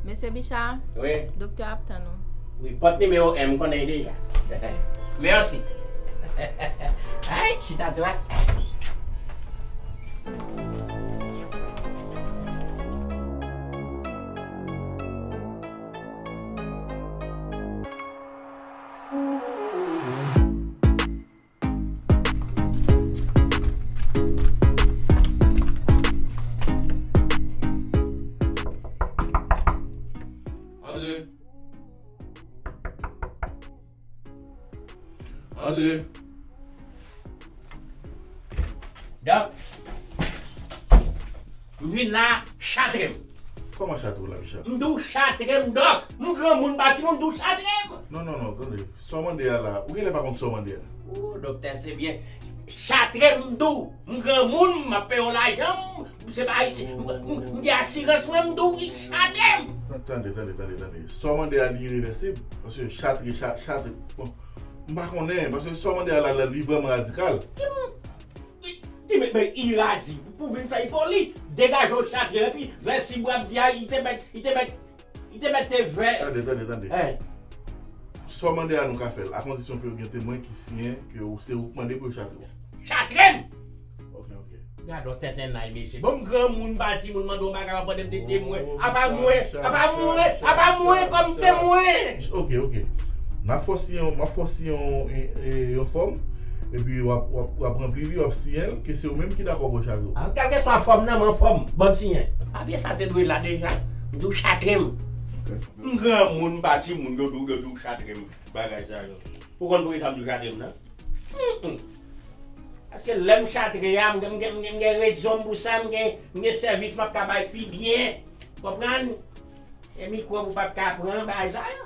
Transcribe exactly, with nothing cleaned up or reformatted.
Mesye Bicha, Wi, doktè ap tann ou. Wi, pòt nimewo en, m konnen l deja. Mèsi. Ay, chita dwat. Antre. Antre. Dòk, m vin la, chatre m. Kòman chatre w la, Bicha? M di w chatre m, Dòk. M granmoun, m pa timoun, m di w chatre m. Non, non, non, tande. Sa w mande a la, ou genlè pa konn sa w mande a. O, doktè, se byen. Chatre m, m di w. M granmoun, m ap peye w lajan m. Se pa isi. M, m, m gen asirans mwen, m di w ki chatre m. Tande, tande, tande, tande. Sa w mande a li irevèsib. Paske chatre, cha-, chatre. Bon, m pa konnen, paske sa w mande a la, la, li vrèman radikal. Li, li, men, men, iradi, pou vin fè li poli, degaje w chatre, epi vèsib w ap di a, li te mèt, li te mèt, li te mèt te vè. Tande, tande, tande. Hein. Sa w mande a nou ka fè l, akondisyon ke w gen temwen ki siyen ke w, se ou k mande pou yo chatre w. Chatre m! Ok, ok. Gade yon tenten nay, mesye. Bon, m granmoun, m pa timoun, mande yon bagay, w ap mande m de temwen. Oh, Apa mwen, Bicha, apa mwen, Bicha, apa mwen Bicha, kòm Bicha. temwen. Ok, ok. M ap fè w siyen, m ap fè w siyen yon, e, e, yon fòm, epi w ap, w ap, w ap ranpli li, w ap siyen l, ke se ou menm ki dakò pou yo chatre w. Ah, kèlkeswa fòm nan, mwen fòm, ban m siyen. Papye sa te dwe la deja. M di w chatre m. M granmoun, m pa timoun, yo di w, yo di w chatre m. Bagay sa yo. Ou konn poukisa m di w chatre m nan? Mm, mm. Paske lè m chatre a, m gen, m gen, m gen, m gen rezon m pou sa, m gen, m gen sèvis m ap ka bay pi byen. Konprann? E mikwòb ou p ap ka pran, bagay sa yo.